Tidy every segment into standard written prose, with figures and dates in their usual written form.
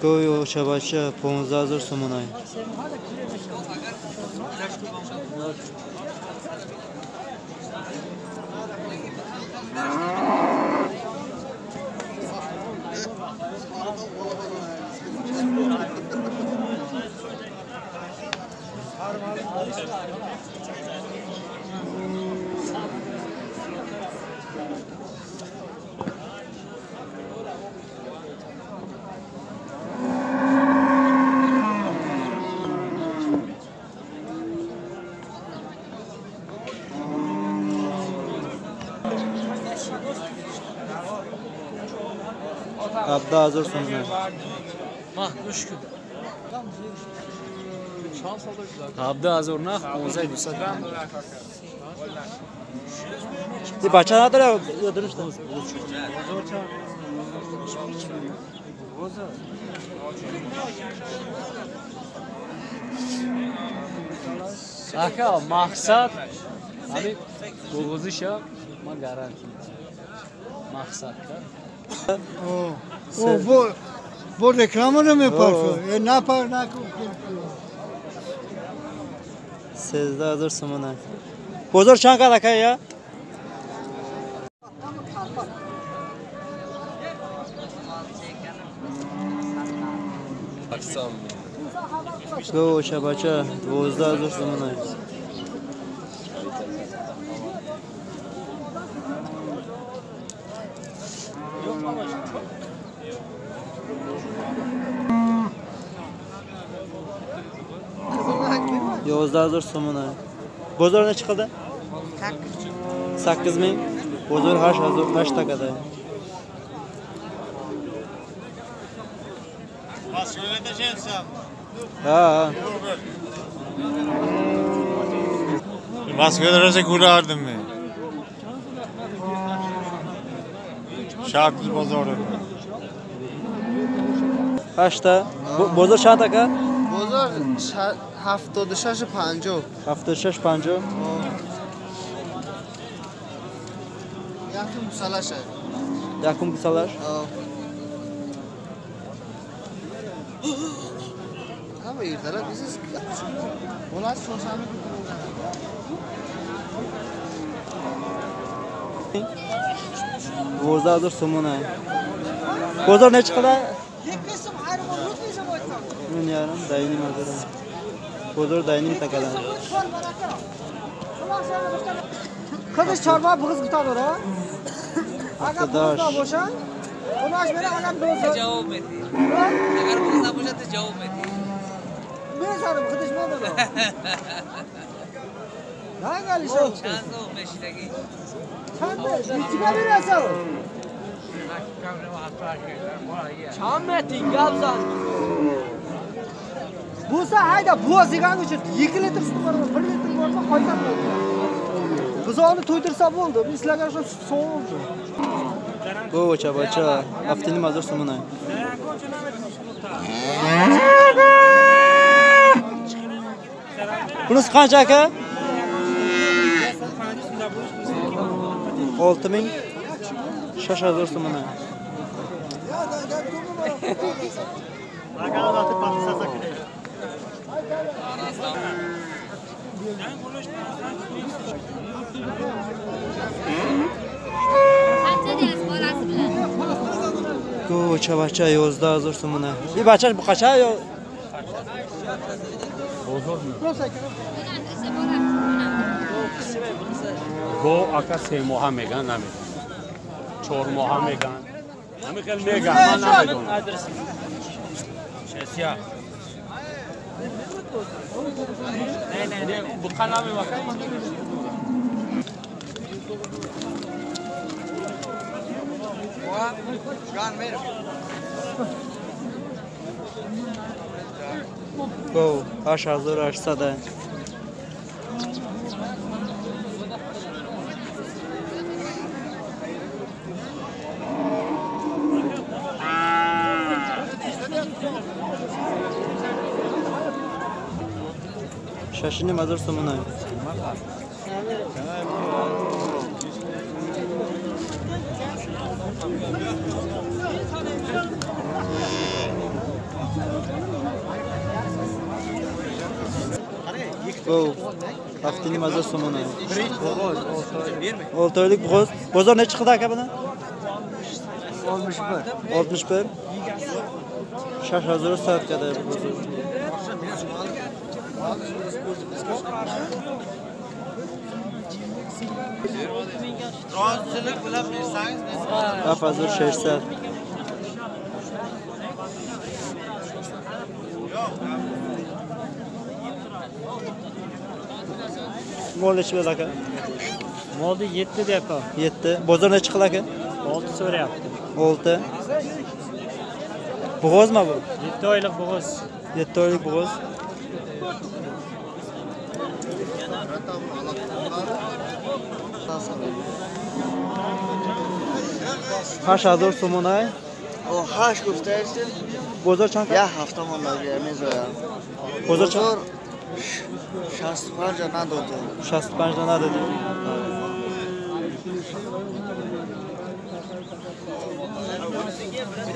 Гови очабача 15 000 сомонай. 17 000 сомонай. 17 000 нах, 15 200. И бача надора ё дурушта. Ака, мақсад ҳамин голгозиша ман гарантия. Мақсад да. Бо реклама намепарфа. Напар накун. 13 000 сомонай. Бозор чанд қад ака я? Го шабача 12 000 сомонай. 11 000 сомонай. Бозор necha qildi? 8 ming. Bozor 8 takada. Ha. Moskvada ko'rardim men. Shartli bozorida. 8ta. Bozor чанд така? Бозор 76.50. 76.50. Якум гусалаш. Якум гусалаш? Ҳама ertalab siz bolasi chorshanba kuni 12 000 сомонай. Bozor necha qildi? 1.5 daynim hazır. Bozor daynim takadan. Qizish chorva bug'iz kutadir ha. Agar bug'iz nabosha, unash bera agar do'z javob berdi. Agar bug'iz nabosha to javob berdi. Men qidish bo'ldi. Hangi Chand so'm beshidagi? Chand nechiga berasan? Chand meting gapsan. Bo'lsa hayda buva degan uchun 2 litr sut bormi, 1 litr bormi, qo'ysam bo'ldi. Buzog'ni to'ydirsa bo'ldi. Biz sizlarga shu sovuq. Go'cha bacha, 7.5 000 сомонай. Bunisi qancha aka? 6 000 сомонай. Go'cha bacha 11 000 сомонай. Bir bacha bu qacha yo? Го ака 3 моҳа меган намедонам. 4 моҳа меган. Ҳамин хел меган, ман намедонам. Шесия. Не, буқа намемака. Go 8800. 6.5 000 сомонай. Gov. 7,5 hazor so'mona. 6 oylik bo'g'oz. Bozor necha qildi aka buni? 61. 61. 6100 kada bozor. Rozichilik bilan bersangiz 7600. Mol necha berdi aka? Molni 7 deyapman. 7. Bozor necha qildi aka? 6 so'rayapti. 6. Bo'g'ozmi bu? 7 oylik bo'g'oz. 7 oylik bo'g'oz. 8000 so'monay. O 8 گفته. Bozor chand? یه هفته ماندگی میذارم. Bozor chand? 65 ندادم. 65 ندادی.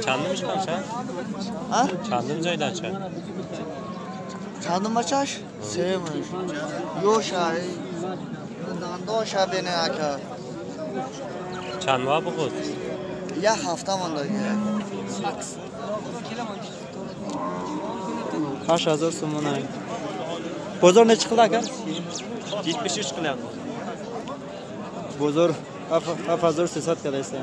Çandım çıkan Ha? Çandım joydan çıkan. Çandım açaş? Sevmiş. Yoş ay. Dandoş beni aka. Çanva buğuz. یه هفته ماندگی. 8000 so'monay. Bozor necha qildi aka? 73 qilyapti. Bozor 7300 kada esa.